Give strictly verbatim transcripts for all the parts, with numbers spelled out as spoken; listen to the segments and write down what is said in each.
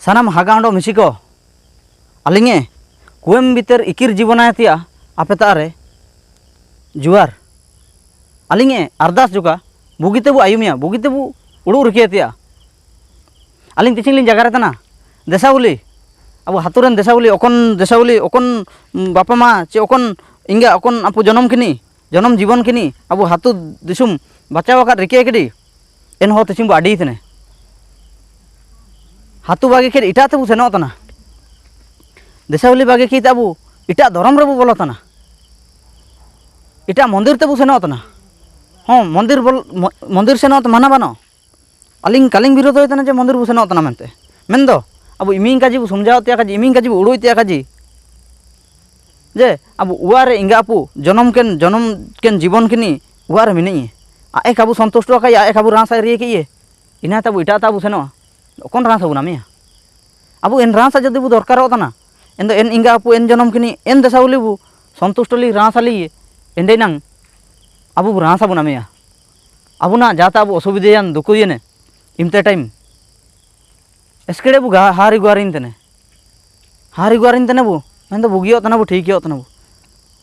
ᱥᱟᱱᱟᱢ ᱦᱟᱜᱟ ᱚᱸᱰᱚᱜ ᱢᱤᱥᱤ ᱠᱚ, ᱟᱹᱞᱤᱧᱮ ᱠᱩᱣᱮᱢ ᱵᱤᱛᱟᱹᱨ ᱤᱠᱤᱨ ᱡᱤᱵᱚᱱᱟᱭ ᱛᱮᱭᱟ ᱟᱯᱮ ᱛᱟᱜ ᱨᱮ ᱡᱩᱦᱟᱨ᱾ ᱟᱹᱞᱤᱧᱮ ᱟᱨᱫᱟᱥ ᱡᱚᱠᱟ, ᱵᱩᱜᱤ ᱛᱮᱵᱚ ᱟᱭᱩᱢᱮᱭᱟ, ᱵᱩᱜᱤ ᱛᱮᱵᱚ ᱩᱲᱩᱜ ᱨᱤᱠᱟᱹᱭ ᱛᱮᱭᱟ᱾ ᱟᱹᱞᱤᱧ ᱛᱤᱥᱤᱝ ᱞᱤᱧ ᱡᱟᱜᱟᱨᱮ ᱛᱟᱦᱮᱱᱟ, ᱫᱮᱥᱟᱣᱞᱤ, ᱟᱵᱚ ᱦᱟᱹᱛᱩ ᱨᱮᱱ ᱫᱮᱥᱟᱣᱞᱤ, ᱚᱠᱚᱱ ᱫᱮᱥᱟᱣᱞᱤ, ᱚᱠᱚᱱ ᱵᱟᱯᱟ ᱢᱟ, ᱪᱮ ᱚᱠᱚᱱ ᱮᱸᱜᱟ, ᱚᱠᱚᱱ ᱟᱯᱩ ᱡᱚᱱᱚᱢ ᱠᱤᱱᱤ, ᱡᱚᱱᱚᱢ ᱡᱤᱵᱚᱱ ᱠᱤᱱᱤ, ᱟᱵᱚ ᱦᱟᱹᱛᱩ ᱫᱤᱥᱚᱢ ᱵᱟᱪᱟᱣ ᱟᱠᱟᱫ ᱨᱤᱠᱟᱹᱭ ᱠᱤᱱᱤ, ᱮᱱᱦᱚᱸ ᱛᱤᱥᱤᱝ ᱵᱚ ᱟᱹᱰᱤᱭ ᱛᱟᱦᱮᱱᱟ᱾ ᱦᱟᱹᱛᱩ ᱵᱟᱜᱮ ᱠᱷᱮᱛ ᱮᱴᱟᱜ ᱛᱮᱵᱚ ᱥᱮᱱᱚᱜ ᱛᱟᱦᱮᱱᱟ᱾ ᱫᱮᱥᱟᱣᱞᱤ ᱵᱟᱜᱮ ᱠᱷᱮᱛ ᱟᱵᱚ ᱮᱴᱟᱜ ᱫᱷᱚᱨᱚᱢ ᱨᱮᱵᱚ ᱵᱚᱞᱚ ᱛᱟᱦᱮᱱᱟ᱾ ᱮᱴᱟᱜ ᱢᱚᱱᱫᱤᱨ ᱛᱮᱵᱚ ᱥᱮᱱᱚᱜ ᱛᱟᱦᱮᱱᱟ᱾ ᱦᱚᱸ, ᱢᱚᱱᱫᱤᱨ ᱵᱚᱞ-, ᱢᱚ-, ᱢᱚᱱᱫᱤᱨ ᱥᱮᱱᱚᱜ ᱢᱟᱱᱟ ᱵᱟᱹᱱᱩᱜ᱾ ᱟᱹᱞᱤᱧ ᱠᱟᱞᱤᱧ ᱵᱤᱨᱳᱫᱷ ᱦᱩᱭ ᱛᱟᱦᱮᱱᱟ ᱡᱮ ᱢᱚᱱᱫᱤᱨ ᱵᱚ ᱥᱮᱱᱚᱜ ᱛᱟᱦᱮᱱᱟ ᱢᱮᱱᱛᱮ᱾ ᱢᱮᱱᱫᱚ, ᱟᱵᱚ ᱤᱢᱤᱝ ᱠᱟᱡᱤ ᱵᱚ ᱥᱚᱢᱡᱷᱟᱣ ᱛᱮᱭᱟ ᱠᱟᱡᱤ, ᱤᱢᱤᱝ ᱠᱟᱡᱤ ᱵᱚ ᱩᱲᱩᱭ ᱛᱮᱭᱟ ᱠᱟᱡᱤ᱾ ᱡᱮ ᱟᱵᱚ ᱚᱲᱟᱜ ᱨᱮ ᱮᱸᱜᱟ ᱟᱯᱩ ᱡᱚᱱᱚᱢ ᱠᱮᱱ, ᱡᱚᱱᱚᱢ ᱠᱮᱱ ᱡᱤᱵᱚᱱ ᱠᱤᱱᱤ ᱚᱲᱟᱜ ᱨᱮ ᱢᱮᱱᱟᱜ ᱤᱧᱟᱹ᱾ ᱟᱡ ᱮ ᱠᱟᱵᱚ ᱥᱚᱱᱛᱩᱥᱴᱚ ᱟᱠᱟᱫ ᱤᱭᱟᱹ, ᱟᱡ ᱮ ᱠᱟᱵᱚ ᱨᱟᱱ ᱥᱟᱭ ᱨᱤᱭᱟᱹ ᱠᱮᱫ ᱤᱭᱟᱹ᱾ ᱤᱱᱟᱹ ᱛᱟᱵᱚ ᱮᱴᱟᱜ ᱛᱟᱵᱚ ᱥᱮᱱᱚᱜᱼᱟ᱾ ᱚᱠᱚᱱ ᱨᱟᱱ ᱥᱟᱵᱚᱱ ᱟᱢᱮᱭᱟ? ᱟᱵᱚ ᱮᱱ ᱨᱟᱱ ᱥᱟ ᱡᱩᱫᱤ ᱵᱚ ᱫᱚᱨᱠᱟᱨᱚᱜ ᱛᱟᱦᱮᱱᱟ, ᱮᱱ ᱫᱚ ᱮᱱ ᱮᱸᱜᱟ ᱟᱯᱩ ᱮᱱ ᱡᱚᱱᱚᱢ ᱠᱤᱱᱤ ᱮᱱ ᱫᱮᱥᱟᱣᱞᱤ ᱵᱚ ᱥᱚᱱᱛᱩᱥᱴᱚ ᱞᱤ ᱨᱟᱱ ᱥᱟᱞᱤ, ᱮᱸᱰᱮ ᱱᱟᱝ ᱟᱵᱚ ᱵᱚ ᱨᱟᱱ ᱥᱟᱵᱚᱱ ᱟᱢᱮᱭᱟ᱾ ᱟᱵᱚ ᱱᱟ ᱡᱟᱛᱟ ᱟᱵᱚ ᱚᱥᱩᱵᱤᱫᱷᱟᱭᱟᱱ ᱫᱩᱠᱩᱭᱮᱱᱮ ᱤᱢᱛᱮ time ᱮᱥᱠᱮᱲᱮ ᱵᱚ ᱜᱟ-, ᱦᱟᱨᱤ ᱜᱩᱣᱟᱨᱤᱱ ᱛᱮᱱᱮ᱾ ᱦᱟᱨᱤ ᱜᱩᱣᱟᱨᱤᱱ ᱛᱮᱱᱮ ᱵᱚ, ᱢᱮᱱᱫᱚ ᱵᱩᱜᱤᱭᱚᱜ ᱛᱟᱦᱮᱱᱟ ᱵᱚ, ᱴᱷᱤᱠ ᱤᱭᱟᱹᱜ ᱛᱟᱦᱮᱱᱟ ᱵᱚ᱾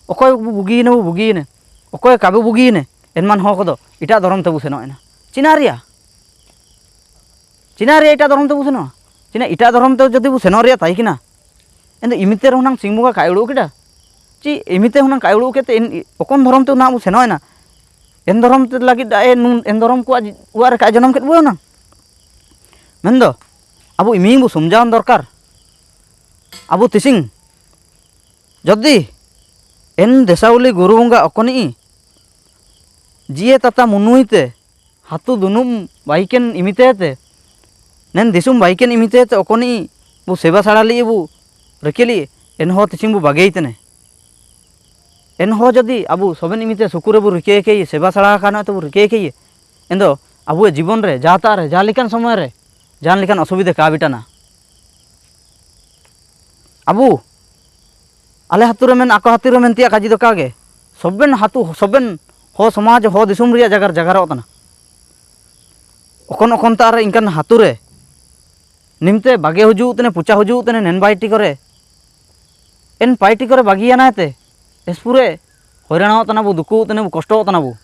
ᱚᱠᱚᱭ ᱵᱚ ᱵᱩᱜᱤᱭᱮᱱᱟ ᱵᱚ ᱵᱩᱜᱤᱭᱮᱱᱮ, ᱚᱠᱚᱭ ᱠᱟᱵᱚ ᱵᱩᱜᱤᱭᱮᱱᱮ, ᱮᱱᱢᱟᱱ ᱦᱚᱲ ᱠᱚᱫᱚ ᱮᱴᱟᱜ ᱫᱷᱚᱨᱚᱢ ᱛᱮᱵᱚ ᱥᱮᱱᱚᱜ ᱮᱱᱟ᱾ ᱪᱤᱱᱟ ᱨᱮᱭᱟ, ᱪᱤᱱᱟ ᱨᱮᱭᱟ ᱮᱴᱟᱜ ᱫᱷᱚᱨᱚᱢ ᱛᱮᱵᱚ ᱥᱮᱱᱚᱜᱼᱟ᱾ ᱪᱤᱱᱟ ᱮᱴᱟᱜ ᱫᱷᱚᱨᱚᱢ ᱛᱮ ᱡᱩᱫᱤ ᱵᱚ ᱥᱮᱱᱚᱜ ᱨᱮᱭᱟᱜ ᱛᱟᱦᱮᱸ ᱠᱟᱱᱟ, ᱮᱱᱫᱚ ᱤᱢᱤᱛᱮ ᱨᱮᱦᱚᱸ ᱱᱟᱝ ᱥᱤᱝ ᱵᱚᱸᱜᱟ ᱠᱟᱭ ᱩᱲᱩᱜ ᱠᱮᱫᱟ᱾ ᱪᱮᱫ ᱤᱢᱤᱛᱮ ᱦᱚᱸ ᱱᱟᱝ ᱠᱟᱭ ᱩᱲᱩᱜ ᱠᱮᱫ ᱛᱮ ᱮᱱ-, ᱚᱠᱚᱱ ᱫᱷᱚᱨᱚᱢ ᱛᱮ ᱱᱟᱜ ᱵᱚ ᱥᱮᱱᱚᱜ ᱮᱱᱟ? ᱮᱱ ᱫᱷᱚᱨᱚᱢ ᱛᱮ ᱞᱟᱹᱜᱤᱫ ᱫᱚ ᱮ ᱱᱩᱱ-, ᱮᱱ ᱫᱷᱚᱨᱚᱢ ᱠᱚᱣᱟᱜ ᱡᱤ-, ᱚᱲᱟᱜ ᱨᱮ ᱠᱟᱭ ᱡᱚᱱᱚᱢ ᱠᱮᱫ ᱵᱚ ᱱᱟᱝ᱾ ᱢᱮᱱᱫᱚ ᱟᱵᱚ ᱤᱢᱤᱝ ᱵᱚ ᱥᱚᱢᱡᱷᱟᱣ ᱫᱚᱨᱠᱟᱨ᱾ ᱟᱵᱚ ᱛᱤᱥᱤᱝ ᱡᱚᱫᱤ ᱮᱱ ᱫᱮᱥᱟᱣᱞᱤ ᱜᱩᱨᱩ ᱵᱚᱸᱜᱟ ᱚᱠᱚᱱᱤ ᱡᱤᱭᱮ ᱛᱟᱛᱟ ᱢᱩᱱᱩᱭ ᱛᱮ ᱦᱟᱹᱛᱩ ᱫᱩᱱᱩᱢ ᱵᱟᱭᱤᱠᱮᱱ ᱤᱢᱤᱛᱮ ᱛᱮ, ᱱᱮᱱ ᱫᱤᱥᱩᱢ ᱵᱟᱭᱤᱠᱮᱱ ᱤᱢᱤᱛᱮ ᱛᱮ ᱚᱠᱚᱱᱤ ᱵᱚ ᱥᱮᱵᱟ ᱥᱟᱲᱟ ᱞᱤ ᱵᱚ ᱨᱤᱠᱟᱹ ᱞᱤ, ᱮᱱᱦᱚᱸ ᱛᱤᱥᱤᱝ ᱵᱚ ᱵᱟᱜᱮᱭ ᱛᱮᱱᱮ᱾ ᱮᱱᱦᱚᱸ ᱡᱚᱫᱤ ᱟᱵᱚ ᱥᱚᱵᱮᱱ ᱤᱢᱤᱛᱮ ᱥᱩᱠᱩ ᱨᱮᱵᱚ ᱨᱤᱠᱟᱹᱭ ᱠᱮᱭᱮ, ᱥᱮᱵᱟ ᱥᱟᱲᱟ ᱠᱟᱱᱟ ᱛᱮᱵᱚ ᱨᱤᱠᱟᱹᱭ ᱠᱮᱭᱮ, ᱮᱱᱫᱚ ᱟᱵᱚᱣᱟᱜ ᱡᱤᱵᱚᱱ ᱨᱮ, ᱡᱟᱦᱟᱸ ᱛᱟᱜ ᱨᱮ, ᱡᱟᱦᱟᱸ ᱞᱮᱠᱟᱱ ᱥᱚᱢᱚᱭ ᱨᱮ, ᱡᱟᱦᱟᱸ ᱞᱮᱠᱟᱱ ᱚᱥᱩᱵᱤᱫᱷᱟ ᱠᱟ ᱵᱤᱴᱟᱱᱟ᱾ ᱟᱵᱚ ᱟᱞᱮ ᱦᱟᱹᱛᱩ ᱨᱮ ᱢᱮᱱ, ᱟᱠᱚ ᱦᱟᱹᱛᱩ ᱨᱮ ᱢᱮᱱ ᱛᱮᱭᱟᱜ ᱠᱟᱡᱤ ᱫᱚ ᱠᱟᱜᱮ, ᱥᱚᱵᱮᱱ ᱦᱟᱹᱛᱩ, ᱥᱚᱵᱮᱱ ᱦᱚ ᱥᱚᱢᱟᱡᱽ, ᱦᱚ ᱫᱤᱥᱚᱢ ᱨᱮᱭᱟᱜ ᱡᱟᱜᱟᱨ, ᱡᱟᱜᱟᱨᱚᱜ ᱠᱟᱱᱟ᱾ ᱚᱠᱚᱱ ᱚᱠᱚᱱ ᱛᱟᱜ ᱨᱮ ᱤᱱᱠᱟᱱ ᱦᱟᱹᱛᱩ ᱨᱮ Nimte bage huju'u tene, pucha huju'u tene, nen baiti kore. En paiti kore bagiya naite, espure hoirana tanabu, duku tene bu, kosto tanabu.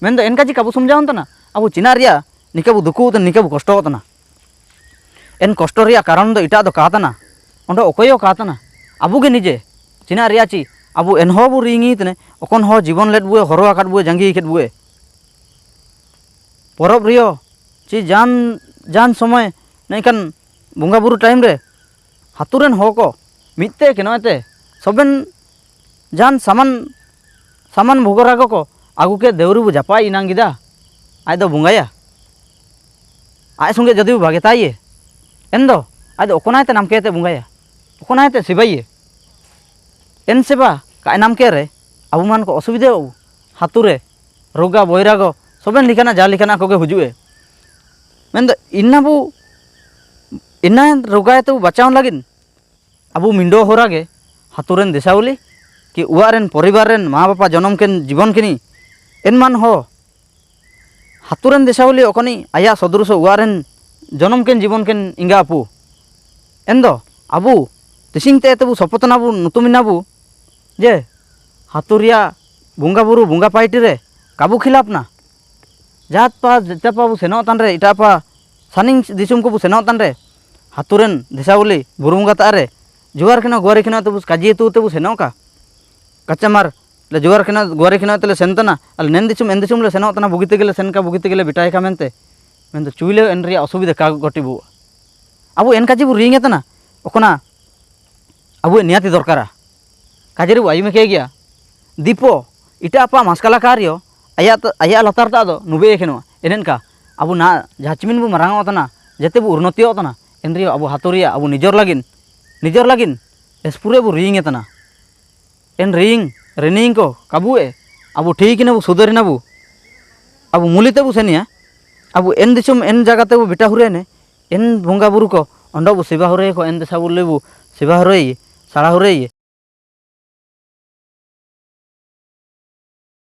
Mendo en kaji kabu sumjaun tana, abu china ria, nika bu duku tene, nika bu kosto tana. En kosto ria karon do ita do katana, ondo okoyo katana. Abu ge nije, china ria chi, abu enho bu ringi tene, okon ho jibon let bue, horo akat bue, jangi iket bue. Porob rio, chi jan, jan somoi, naikan bunga buru time re, haturen hoko, mitte keno ete, soben jan saman, saman bhogoragoko, aguke deuri bu japa inangida, ae do bungaya. Ae sunge jodi bu bagetaiye, endo, ae do okona ete namke ete bungaya, okona ete sibaiye. En seba, kae namke re, abu manko osubide u, hature, roga, boirago, soben likana, ja likana koge huju'e. Mendo, inna bu, inna roga ete bu bachaun lagin, abu mindo horage, haturen desauli, ki uaren, poribar ren, ma bapa jonom ken, jibon kini, en man ho, haturen desauli okoni, aya soduruso uaren, jonom ken, jibon ken, inga apu. Endo, abu, tising te ete bu, sopotona bu, nutumina bu, je, haturia, bunga buru, bunga paiti re, kabu khilap na. Jat pa, jeta pa bu seno tanre, ita pa, saning disum ko bu seno tanre. Haturen, desauli, buru bunga tare. Juar kino, guari kino te bu, kaji tu te bu seno ka. Kachamar, le juar kino, guari kino te le sentana. Ale nen disum, en disum le seno tana, bugite gele senka, bugite gele bitai ka mente. Mendo chuile en ria osubide ka goti bu. Abu en kaji bu ringe tana. Okona, abu en niati dorkara. Kajeri bu ayume ke gia. Dipo, ita apa maskala kario, aya ta, aya latar ta do, nube ke no, enen ka. Abu na, jachimin bu marang otana, jete bu urnoti otana, enrio abu haturia, abu nijor lagin, nijor lagin, espure bu ring etana. En ring, rining ko, kabue, abu thikina bu, sudarina bu, abu mulite bu senia, abu en disum, en jagate bu bita hurene, en bunga buru ko, ondo bu siba hure ko, en desa bulu bu, siba hure, sara hure,